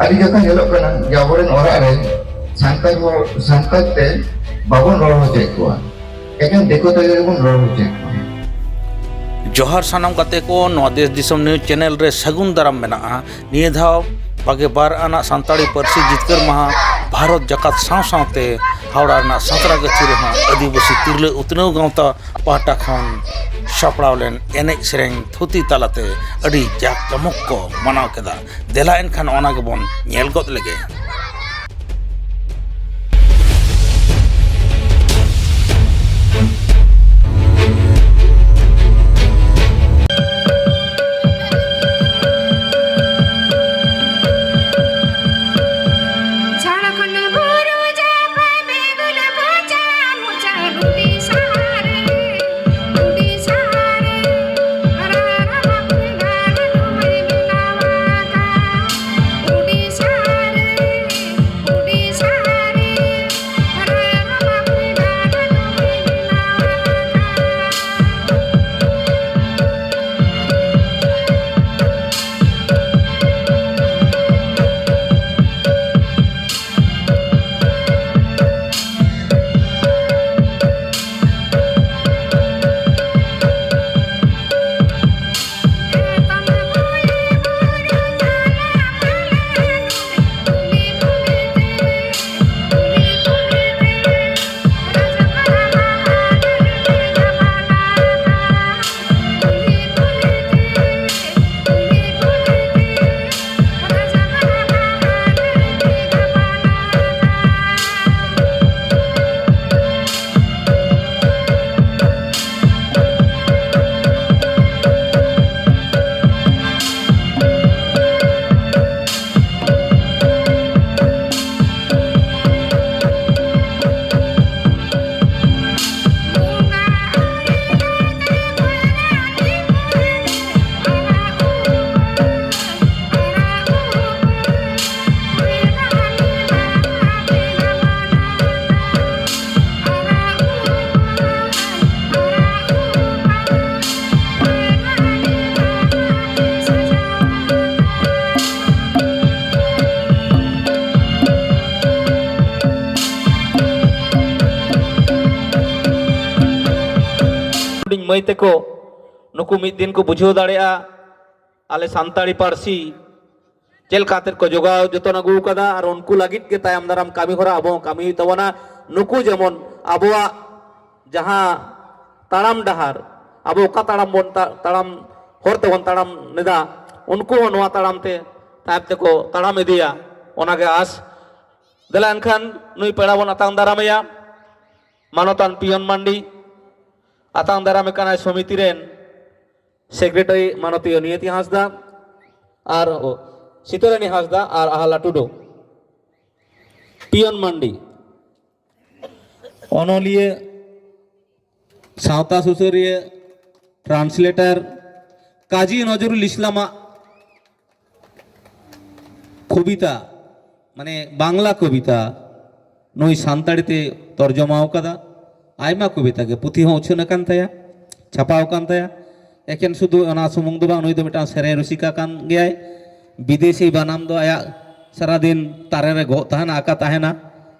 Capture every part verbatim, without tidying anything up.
ᱟᱹᱰᱤ ᱡᱚᱠᱷᱟ ᱧᱮᱞᱚᱜ ᱠᱟᱱᱟ ᱡᱮ ᱟᱵᱚᱨᱮᱱ ᱚᱲᱟᱜ ᱨᱮ ᱥᱟᱱᱛᱟᱲ ᱦᱚᱲ ᱥᱟᱱᱛᱟᱲ ᱛᱮ ᱵᱟᱵᱚᱱ ᱨᱚᱲ ᱦᱚᱪᱚᱭᱮᱫ ᱠᱚᱣᱟ, ᱮᱠᱮᱱ ᱫᱤᱠᱩ ᱛᱮᱜᱮ ᱵᱚᱱ ᱨᱚᱲ ᱦᱚᱪᱚᱭᱮᱫ ᱠᱚᱣᱟ᱾ ᱡᱚᱦᱟᱨ ᱥᱟᱱᱟᱢ ᱜᱟᱛᱮ ᱠᱚ, ᱱᱚᱣᱟ ᱫᱮᱥ ᱫᱤᱥᱚᱢ ᱱᱤᱭᱩᱡᱽ ᱪᱮᱱᱮᱞ ᱨᱮ ᱥᱟᱹᱜᱩᱱ ᱫᱟᱨᱟᱢ ᱢᱮᱱᱟᱜᱼᱟ᱾ ᱱᱤᱭᱟᱹ ᱫᱷᱟᱣ ᱵᱟᱜᱮ ᱵᱟᱨ ᱟᱱᱟᱜ ᱥᱟᱱᱛᱟᱲᱤ ᱯᱟᱹᱨᱥᱤ ᱡᱤᱛᱠᱟᱹᱨ ᱢᱟᱦᱟ ᱵᱷᱟᱨᱚᱛ ᱡᱟᱠᱟᱛ ᱥᱟᱶ ᱥᱟᱶᱛᱮ ᱦᱟᱣᱲᱟ ᱨᱮᱱᱟᱜ ᱥᱟᱸᱛᱨᱟᱜᱟᱹᱪᱷᱤ ᱨᱮᱦᱚᱸ ᱟᱹᱫᱤᱵᱟᱹᱥᱤ ᱛᱤᱨᱞᱟᱹ ᱩᱛᱱᱟᱹᱣ ᱜᱟᱶᱛᱟ ᱯᱟᱦᱴᱟ ᱠᱷᱚᱱ ᱥᱟᱯᱲᱟᱣ ᱞᱮᱱ ᱮᱱᱮᱡ ᱥᱮᱨᱮᱧ ᱛᱷᱩᱛᱤ ᱛᱟᱞᱟᱛᱮ ᱟᱹᱰᱤ ᱡᱟᱠ ᱡᱚᱢᱚᱠ ᱠᱚ ᱢᱟᱱᱟᱣ ᱠᱮᱫᱟ᱾ ᱫᱮᱞᱟ ᱮᱱᱠᱷᱟᱱ ᱚᱱᱟ ᱜᱮᱵᱚᱱ ᱧᱮᱞ ᱜᱚᱫ ᱞᱮᱜᱮ᱾ ᱡᱷᱟᱲᱠᱷᱚᱸᱰ ᱵᱩᱨᱩ ᱡᱟᱯᱟᱜ ᱵᱮᱜᱩᱞ ᱠᱚᱪᱟ ᱢᱩᱪᱟ ᱩᱰᱤᱥᱟ ᱨᱮ, ᱩᱰᱤᱥᱟ ᱨᱮ, ᱨᱟᱨᱟ ᱵᱟᱯᱞᱟ ᱨᱮ ᱫᱩᱢᱟᱹᱭ ᱵᱮᱱᱟᱣ ᱟᱠᱟᱫ᱾ ᱩᱰᱤᱥᱟ ᱨᱮ, ᱢᱟᱹᱭ ᱛᱮᱠᱚ ᱱᱩᱠᱩ ᱢᱤᱫ ᱫᱤᱱ ᱠᱚ ᱵᱩᱡᱷᱟᱹᱣ ᱫᱟᱲᱮᱭᱟᱜᱼᱟ ᱟᱞᱮ ᱥᱟᱱᱛᱟᱲᱤ ᱯᱟᱹᱨᱥᱤ ᱪᱮᱫ ᱞᱮᱠᱟ ᱠᱟᱛᱮᱫ ᱠᱚ ᱡᱚᱜᱟᱣ ᱡᱚᱛᱚᱱ ᱟᱹᱜᱩ ᱟᱠᱟᱫᱟ, ᱟᱨ ᱩᱱᱠᱩ ᱞᱟᱹᱜᱤᱫ ᱜᱮ ᱛᱟᱭᱚᱢ ᱫᱟᱨᱟᱢ ᱠᱟᱹᱢᱤ ᱦᱚᱨᱟ ᱟᱵᱚ ᱦᱚᱸ ᱠᱟᱹᱢᱤ ᱦᱩᱭᱩᱜ ᱛᱟᱵᱚᱱᱟ᱾ ᱱᱩᱠᱩ ᱡᱮᱢᱚᱱ ᱟᱵᱚᱣᱟᱜ ᱡᱟᱦᱟᱸ ᱛᱟᱲᱟᱢ ᱰᱟᱦᱟᱨ, ᱟᱵᱚ ᱚᱠᱟ ᱛᱟᱲᱟᱢ ᱵᱚᱱ ᱛᱟ-, ᱛᱟᱲᱟᱢ ᱦᱚᱨ ᱛᱮᱵᱚᱱ ᱛᱟᱲᱟᱢ ᱞᱮᱫᱟ, ᱩᱱᱠᱩ ᱦᱚᱸ ᱱᱚᱣᱟ ᱛᱟᱲᱟᱢ ᱛᱮ ᱛᱟᱭᱚᱢ ᱛᱮᱠᱚ ᱛᱟᱲᱟᱢ ᱤᱫᱤᱭᱟ, ᱚᱱᱟᱜᱮ ᱟᱥ᱾ ᱫᱮᱞᱟ ᱮᱱᱠᱷᱟᱱ ᱱᱩᱭ ᱯᱮᱲᱟ ᱵᱚᱱ ᱟᱛᱟᱝ ᱫᱟᱨᱟᱢᱮᱭᱟ, ᱢᱟᱱᱚᱛᱟᱱ ᱯᱤᱭᱚᱱ ᱢᱟᱱᱰᱤ᱾ ᱟᱛᱟᱝ ᱫᱟᱨᱟᱢᱮ ᱠᱟᱱᱟᱭ ᱥᱚᱢᱤᱛᱤ ᱨᱮᱱ ᱥᱮᱠᱨᱮᱴᱟᱨᱤ ᱢᱟᱱᱚᱛᱤᱭᱟᱹ ᱱᱤᱭᱚᱛᱤ ᱦᱟᱸᱥᱫᱟ ᱟᱨ ᱥᱤᱛᱟᱹᱨᱟᱹᱱᱤ ᱦᱟᱸᱥᱫᱟ ᱟᱨ ᱟᱦᱞᱟ ᱴᱩᱰᱩ᱾ ᱯᱤᱭᱚᱱ ᱢᱟᱱᱰᱤ, ᱚᱱᱚᱞᱤᱭᱟᱹ, ᱥᱟᱶᱛᱟ ᱥᱩᱥᱟᱹᱨᱤᱭᱟᱹ, ᱴᱨᱟᱱᱥᱞᱮᱴᱟᱨ, ᱠᱟᱡᱤ ᱱᱚᱡᱨᱩᱞ ᱤᱥᱞᱟᱢᱟᱜ ᱠᱚᱵᱤᱛᱟ, ᱢᱟᱱᱮ ᱵᱟᱝᱞᱟ ᱠᱚᱵᱤᱛᱟ, ᱱᱩᱭ ᱥᱟᱱᱛᱟᱲᱤ ᱛᱮ ᱛᱚᱨᱡᱚᱢᱟ ᱟᱠᱟᱫᱟ᱾ ᱟᱭᱢᱟ ᱠᱚᱵᱤᱛᱟ ᱜᱮ, ᱯᱩᱛᱷᱤ ᱦᱚᱸ ᱩᱪᱷᱟᱹᱱ ᱟᱠᱟᱱ ᱛᱟᱭᱟ, ᱪᱷᱟᱯᱟᱣ ᱟᱠᱟᱱ ᱛᱟᱭᱟ᱾ ᱮᱠᱮᱱ ᱥᱩᱫᱷᱩ ᱚᱱᱟ ᱥᱩᱢᱩᱝ ᱫᱚ ᱵᱟᱝ, ᱱᱩᱭ ᱫᱚ ᱢᱤᱫᱴᱟᱝ ᱥᱮᱨᱮᱧ ᱨᱩᱥᱤᱠᱟ ᱠᱟᱱ ᱜᱮᱭᱟᱭ᱾ ᱵᱤᱫᱮᱥᱤ ᱵᱟᱱᱟᱢ ᱫᱚ ᱟᱭᱟᱜ ᱥᱟᱨᱟᱫᱤᱱ ᱛᱟᱨᱮᱱ ᱨᱮ ᱜᱚᱜ ᱛᱟᱦᱮᱱᱟ, ᱟᱠᱟ ᱛᱟᱦᱮᱱᱟ᱾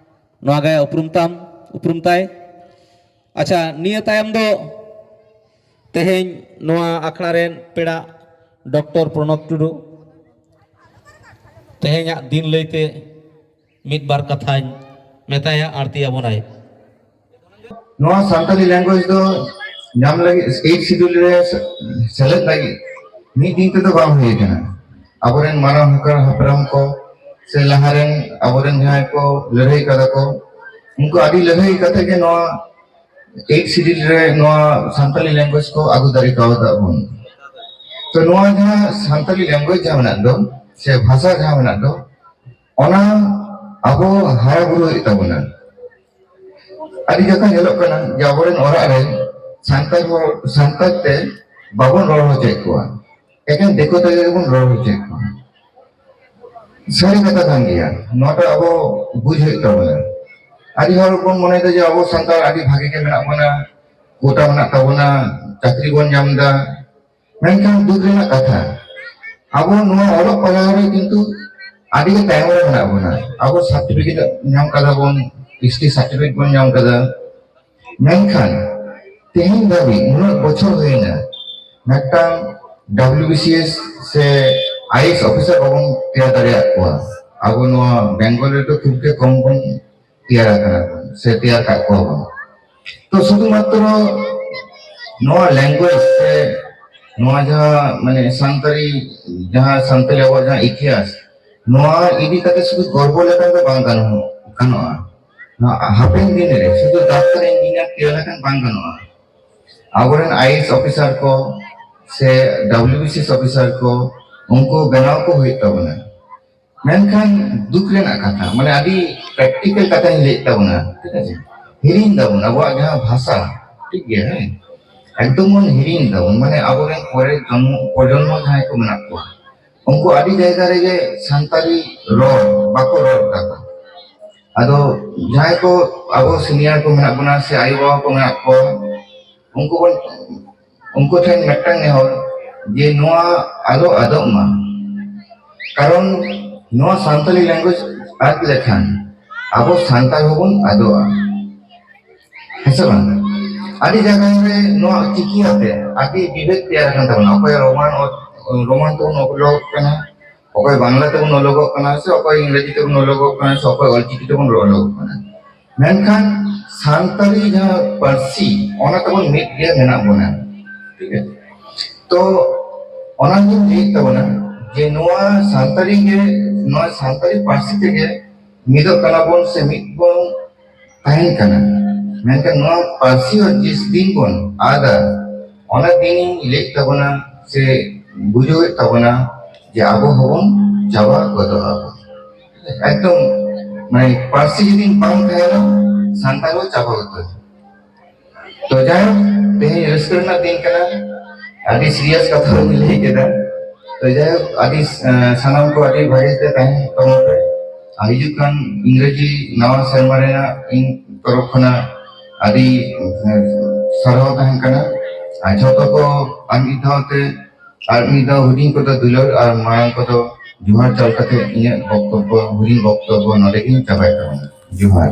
ᱱᱚᱣᱟ ᱜᱮ ᱩᱯᱨᱩᱢ ᱛᱟᱢ, ᱩᱯᱨᱩᱢ ᱛᱟᱭ᱾ ᱟᱪᱪᱷᱟ, ᱱᱤᱭᱟᱹ ᱛᱟᱭᱚᱢ ᱫᱚ ᱛᱮᱦᱮᱧ ᱱᱚᱣᱟ ᱟᱠᱷᱲᱟ ᱨᱮᱱ ᱯᱮᱲᱟ ᱰᱚᱠᱴᱚᱨ ᱯᱨᱚᱱᱚᱵ ᱴᱩᱰᱩ ᱛᱮᱦᱮᱧᱟᱜ ᱫᱤᱱ ᱞᱟᱹᱭᱛᱮ ᱢᱤᱫ ᱵᱟᱨ ᱠᱟᱛᱷᱟᱧ ᱢᱮᱛᱟᱭᱟ, ᱟᱬᱛᱤ ᱟᱵᱚᱱᱟᱭ᱾ ᱱᱚᱣᱟ ᱥᱟᱱᱛᱟᱲᱤ language ᱫᱚ ᱧᱟᱢ ᱞᱟᱹᱜᱤᱫ, Eighth Schedule ᱨᱮ ᱥᱮᱞᱮᱫ ᱞᱟᱹᱜᱤᱫ ᱢᱤᱫ ᱫᱤᱱ ᱛᱮᱫᱚ ᱵᱟᱝ ᱦᱩᱭ ᱟᱠᱟᱱᱟ᱾ ᱟᱵᱚᱨᱮᱱ ᱢᱟᱨᱟᱝ ᱦᱟᱯᱲᱟᱢ ᱠᱚ ᱥᱮ ᱞᱟᱦᱟᱨᱮᱱ ᱟᱵᱚᱨᱮᱱ ᱡᱟᱦᱟᱸᱭ ᱠᱚ ᱞᱟᱹᱲᱦᱟᱹᱭ ᱠᱟᱫᱟ ᱠᱚ, ᱩᱱᱠᱩ ᱟᱹᱰᱤ ᱞᱟᱹᱲᱦᱟᱹᱭ ᱠᱟᱛᱮ ᱜᱮ ᱱᱚᱣᱟ Eighth Schedule ᱨᱮ ᱱᱚᱣᱟ ᱥᱟᱱᱛᱟᱲᱤ language ᱠᱚ ᱟᱹᱜᱩ ᱫᱟᱲᱮ ᱠᱟᱣᱫᱟ ᱵᱚᱱ᱾ ᱛᱚ ᱱᱚᱣᱟ ᱡᱟᱦᱟᱸ ᱥᱟᱱᱛᱟᱲᱤ language ᱡᱟᱦᱟᱸ ᱢᱮᱱᱟᱜ ᱫᱚ, ᱥᱮ ᱵᱷᱟᱥᱟ ᱡᱟᱦᱟᱸ ᱢᱮᱱᱟᱜ ᱫᱚ, ᱚᱱᱟ ᱟᱵᱚ ᱦᱟᱨᱟ ᱵᱩᱨᱩ ᱦᱩᱭᱩᱜ ᱛᱟᱵᱚᱱᱟ᱾ ᱟᱹᱰᱤ ᱡᱚᱠᱷᱟ ᱧᱮᱞᱚᱜ ᱠᱟᱱᱟ ᱡᱮ ᱟᱵᱚᱨᱮᱱ ᱚᱲᱟᱜ ᱨᱮ ᱥᱟᱱᱛᱟᱲ ᱦᱚᱲ, ᱥᱟᱱᱛᱟᱲ ᱛᱮ ᱵᱟᱵᱚᱱ ᱨᱚᱲ ᱦᱚᱪᱚᱭᱮᱫ ᱠᱚᱣᱟ, ᱮᱠᱮᱱ ᱫᱤᱠᱩ ᱛᱮᱜᱮ ᱵᱚᱱ ᱨᱚᱲ ᱦᱚᱪᱚᱭᱮᱫ ᱠᱚᱣᱟ᱾ ᱥᱟᱹᱨᱤ ᱠᱟᱛᱷᱟ ᱠᱟᱱ ᱜᱮᱭᱟ, ᱱᱚᱣᱟᱴᱟᱜ ᱟᱵᱚ ᱵᱩᱡᱽ ᱦᱩᱭᱩᱜ ᱛᱟᱵᱚᱱᱟ᱾ ᱟᱹᱰᱤ ᱦᱚᱲ ᱵᱚᱱ ᱢᱚᱱᱮᱭᱮᱫᱟ ᱡᱮ ᱟᱵᱚ ᱥᱟᱱᱛᱟᱲ ᱟᱹᱰᱤ ᱵᱷᱟᱜᱮ ᱜᱮ ᱢᱮᱱᱟᱜ ᱵᱚᱱᱟ, ᱠᱳᱴᱟ ᱢᱮᱱᱟᱜ ᱛᱟᱵᱚᱱᱟ, ᱪᱟᱹᱠᱨᱤ ᱵᱚᱱ ᱧᱟᱢ ᱮᱫᱟ, ᱢᱮᱱᱠᱷᱟᱱ ᱫᱩᱠ ᱨᱮᱱᱟᱜ ᱠᱟᱛᱷᱟ, ᱟᱵᱚ ᱱᱚᱣᱟ ᱚᱞᱚᱜ ᱯᱟᱲᱦᱟᱣ ᱨᱮ ᱠᱤᱱᱛᱩ ᱟᱹᱰᱤ ᱜᱮ ᱛᱟᱭᱚᱢ ᱨᱮ ᱢᱮᱱᱟᱜ ᱵᱚᱱᱟ᱾ ᱟᱵᱚ certificate ᱧᱟᱢ ᱠᱟᱫᱟ ᱵᱚᱱ, S T certificate ᱵᱚᱱ ᱧᱟᱢ ᱠᱟᱫᱟ, ᱢᱮᱱᱠᱷᱟᱱ ᱛᱮᱦᱮᱧ ᱫᱷᱟᱹᱵᱤᱡ ᱱᱩᱱᱟᱹᱜ ᱵᱚᱪᱷᱚᱨ ᱦᱩᱭᱱᱟ, ᱢᱤᱫᱴᱟᱝ W B C S ᱥᱮ I A S officer ᱵᱟᱵᱚᱱ ᱛᱮᱭᱟᱨ ᱫᱟᱲᱮᱭᱟᱜ ᱠᱚᱣᱟ᱾ ᱟᱵᱚ ᱱᱚᱣᱟ ᱵᱮᱝᱜᱚᱞ ᱨᱮᱫᱚ ᱠᱷᱩᱵ ᱜᱮ ᱠᱚᱢ ᱵᱚᱱ ᱛᱮᱭᱟᱨ ᱟᱠᱟᱱᱟ ᱵᱚᱱ ᱥᱮ ᱛᱮᱭᱟᱨ ᱠᱟᱜ ᱠᱚᱣᱟ ᱵᱚᱱ᱾ ᱛᱚ ᱥᱩᱫᱷᱩ ᱢᱟᱛᱨᱚ ᱱᱚᱣᱟ language ᱥᱮ ᱱᱚᱣᱟ ᱡᱟᱦᱟᱸ ᱢᱟᱱᱮ ᱥᱟᱱᱛᱟᱲᱤ, ᱡᱟᱦᱟᱸ ᱥᱟᱱᱛᱟᱲᱤ ᱟᱵᱚᱣᱟᱜ ᱡᱟᱦᱟᱸ ᱤᱛᱤᱦᱟᱥ, ᱱᱚᱣᱟ ᱤᱫᱤ ᱠᱟᱛᱮ ᱥᱩᱫᱷᱩ ᱜᱚᱨᱵᱚ ᱞᱮᱠᱷᱟᱱ ᱫᱚ ᱵᱟᱝ ᱜᱟᱱᱚᱜᱼᱟ, ᱜᱟᱱᱚᱜᱼᱟ᱾ ᱱᱚᱣᱟ ᱦᱟᱯᱮᱱ ᱫᱤᱱ ᱨᱮ ᱥᱩᱫᱷᱩ ᱰᱟᱠᱛᱟᱨ ᱤᱧᱡᱤᱱᱤᱭᱟᱨ ᱛᱮᱭᱟᱨ ᱞᱮᱠᱷᱟᱱ ᱵᱟᱝ ᱜᱟᱱᱚᱜᱼᱟ᱾ ᱟᱵᱚᱨᱮᱱ I A S officer ᱠᱚ ᱥᱮ W B C S officer ᱠᱚ, ᱩᱱᱠᱩ ᱵᱮᱱᱟᱣ ᱠᱚ ᱦᱩᱭᱩᱜ ᱛᱟᱵᱚᱱᱟ᱾ ᱢᱮᱱᱠᱷᱟᱱ ᱫᱩᱠ ᱨᱮᱱᱟᱜ ᱠᱟᱛᱷᱟ, ᱢᱟᱱᱮ ᱟᱹᱰᱤ practical ᱠᱟᱛᱷᱟᱧ ᱞᱟᱹᱭᱮᱫ ᱛᱟᱵᱚᱱᱟ, ᱴᱷᱤᱠ ᱟᱪᱷᱮ? ᱦᱤᱲᱤᱧ ᱫᱟᱵᱚᱱ ᱟᱵᱚᱣᱟᱜ ᱡᱟᱦᱟᱸ ᱵᱷᱟᱥᱟ, ᱴᱷᱤᱠ ᱜᱮᱭᱟ, ᱦᱮᱸ? ᱮᱠᱫᱚᱢ ᱵᱚᱱ ᱦᱤᱲᱤᱧ ᱫᱟᱵᱚᱱ, ᱢᱟᱱᱮ ᱟᱵᱚᱨᱮᱱ ᱯᱚᱨᱮ ᱡᱚᱱᱢᱚ, ᱯᱨᱚᱡᱚᱱᱢᱚ ᱡᱟᱦᱟᱸᱭ ᱠᱚ ᱢᱮᱱᱟᱜ ᱠᱚᱣᱟ, ᱩᱱᱠᱩ ᱟᱹᱰᱤ ᱡᱟᱭᱜᱟ ᱨᱮᱜᱮ ᱥᱟᱱᱛᱟᱲᱤ ᱨᱚᱲ ᱵᱟᱠᱚ ᱨᱚᱲ ᱫᱟᱠᱚ᱾ ᱟᱫᱚ ᱡᱟᱦᱟᱸᱭ ᱠᱚ ᱟᱵᱚ senior ᱠᱚ ᱢᱮᱱᱟᱜ ᱵᱚᱱᱟ ᱥᱮ ᱟᱭᱳ ᱵᱟᱵᱟ ᱠᱚ ᱢᱮᱱᱟᱜ ᱠᱚᱣᱟ, ᱩᱱᱠᱩ ᱵᱚᱱ, ᱩᱱᱠᱩ ᱴᱷᱮᱱ ᱢᱤᱫᱴᱟᱝ ᱱᱮᱦᱚᱨ ᱡᱮ ᱱᱚᱣᱟ ᱟᱞᱚ ᱟᱫᱚᱜ ᱢᱟ, ᱠᱟᱨᱚᱱ ᱱᱚᱣᱟ ᱥᱟᱱᱛᱟᱲᱤ language ᱟᱫ ᱞᱮᱠᱷᱟᱱ ᱟᱵᱚ ᱥᱟᱱᱛᱟᱲ ᱦᱚᱸᱵᱚᱱ ᱟᱫᱚᱜᱼᱟ, ᱦᱮᱸ ᱥᱮ ᱵᱟᱝ? ᱟᱹᱰᱤ ᱡᱟᱭᱜᱟ ᱨᱮ ᱱᱚᱣᱟ ᱪᱤᱠᱤ ᱟᱛᱮ ᱟᱹᱰᱤ ᱵᱤᱵᱷᱮᱫ ᱛᱮᱭᱟᱨ ᱟᱠᱟᱱ ᱛᱟᱵᱚᱱᱟ᱾ ᱚᱠᱚᱭ ᱨᱳᱢᱟᱱ ᱚ-, ᱨᱳᱢᱟᱱ ᱛᱮᱵᱚᱱ ᱚᱞᱚᱜᱚᱜ ᱠᱟᱱᱟ, ᱚᱠᱚᱭ ᱵᱟᱝᱞᱟ ᱛᱮᱵᱚᱱ ᱚᱞᱚᱜᱚᱜ ᱠᱟᱱᱟ, ᱥᱮ ᱚᱠᱚᱭ ᱤᱝᱨᱮᱡᱤ ᱛᱮᱵᱚᱱ ᱚᱞᱚᱜᱚᱜ ᱠᱟᱱᱟ, ᱥᱮ ᱚᱠᱚᱭ ᱚᱞᱪᱤᱠᱤ ᱛᱮᱵᱚᱱ ᱚᱞᱚᱜᱚᱜ ᱠᱟᱱᱟ᱾ ᱢᱮᱱᱠᱷᱟᱱ ᱥᱟᱱᱛᱟᱲᱤ ᱡᱟᱦᱟᱸ ᱯᱟᱹᱨᱥᱤ, ᱚᱱᱟ ᱛᱮᱵᱚᱱ ᱢᱤᱫ ᱜᱮ ᱢᱮᱱᱟᱜ ᱵᱚᱱᱟ, ᱴᱷᱤᱠ ᱟᱪᱷᱮ? ᱛᱚ ᱚᱱᱟᱜᱤᱧ ᱞᱟᱹᱭᱮᱫ ᱛᱟᱵᱚᱱᱟ ᱡᱮ ᱱᱚᱣᱟ ᱥᱟᱱᱛᱟᱲᱤ ᱜᱮ, ᱱᱚᱣᱟ ᱥᱟᱱᱛᱟᱲᱤ ᱯᱟᱹᱨᱥᱤ ᱛᱮᱜᱮ ᱢᱤᱫᱚᱜ ᱠᱟᱱᱟ ᱵᱚᱱ ᱥᱮ ᱢᱤᱫ ᱵᱚᱱ ᱛᱟᱦᱮᱱ ᱠᱟᱱᱟ᱾ ᱢᱮᱱᱠᱷᱟᱱ ᱱᱚᱣᱟ ᱯᱟᱹᱨᱥᱤ ᱦᱚᱸ ᱡᱤᱥ ᱫᱤᱱ ᱵᱚᱱ ᱟᱫᱟ, ᱚᱱᱟ ᱫᱤᱱᱤᱧ ᱞᱟᱹᱭᱮᱫ ᱛᱟᱵᱚᱱᱟ ᱥᱮ ᱵᱩᱡᱷᱟᱹᱣᱮᱫ ᱛᱟᱵᱚᱱᱟ ᱡᱮ ᱟᱵᱚ ᱦᱚᱸᱵᱚᱱ ᱪᱟᱵᱟ ᱜᱚᱫᱚᱜ ᱟᱵᱚᱱ᱾ ᱮᱠᱫᱚᱢ, ᱢᱟᱱᱮ, ᱯᱟᱹᱨᱥᱤ ᱡᱩᱫᱤ ᱵᱟᱝ ᱛᱟᱦᱮᱱᱟ, ᱥᱟᱱᱛᱟᱲ ᱦᱚᱸ ᱪᱟᱵᱟ ᱩᱛᱟᱹᱨ᱾ ᱛᱚ ᱡᱟᱭᱦᱳᱠ, ᱛᱮᱦᱮᱧ ᱨᱟᱹᱥᱠᱟᱹ ᱨᱮᱱᱟᱜ ᱫᱤᱱ ᱠᱟᱱᱟ, ᱟᱹᱰᱤ serious ᱠᱟᱛᱷᱟ ᱵᱚᱱ ᱞᱟᱹᱭ ᱠᱮᱫᱟ᱾ ᱛᱚ ᱡᱟᱭᱦᱳᱠ, ᱟᱹᱰᱤ, ᱮᱸ, ᱥᱟᱱᱟᱢ ᱠᱚ ᱟᱹᱰᱤ ᱵᱷᱟᱜᱮ ᱛᱮ ᱛᱟᱦᱮᱱ ᱛᱟᱵᱚᱱ ᱯᱮ᱾ ᱟᱨ ᱦᱤᱡᱩᱜ ᱠᱟᱱ ᱤᱝᱨᱮᱡᱤ ᱱᱟᱣᱟ ᱥᱮᱨᱢᱟ ᱨᱮᱱᱟᱜ ᱤᱧ ᱛᱚᱨᱚᱯ ᱠᱷᱚᱱᱟᱜ ᱟᱹᱰᱤ, ᱮᱸ, ᱥᱟᱨᱦᱟᱣ ᱛᱟᱦᱮᱱ ᱠᱟᱱᱟ᱾ ᱟᱨ ᱡᱷᱚᱛᱚ ᱠᱚ ᱟᱨ ᱢᱤᱫ ᱫᱷᱟᱣ ᱛᱮ, ᱟᱨ ᱢᱤᱫ ᱫᱷᱟᱣ ᱦᱩᱰᱤᱧ ᱠᱚᱫᱚ ᱫᱩᱞᱟᱹᱲ ᱟᱨ ᱢᱟᱨᱟᱝ ᱠᱚᱫᱚ ᱡᱚᱦᱟᱨ ᱪᱟᱞ ᱠᱟᱛᱮ ᱤᱧᱟᱹᱜ ᱵᱚᱠᱛᱚᱵᱵᱚ, ᱦᱩᱰᱤᱧ ᱵᱚᱠᱛᱚᱵᱵᱚ ᱱᱚᱰᱮ ᱜᱤᱧ ᱪᱟᱵᱟᱭ ᱛᱟᱵᱚᱱᱟ᱾ ᱡᱚᱦᱟᱨ᱾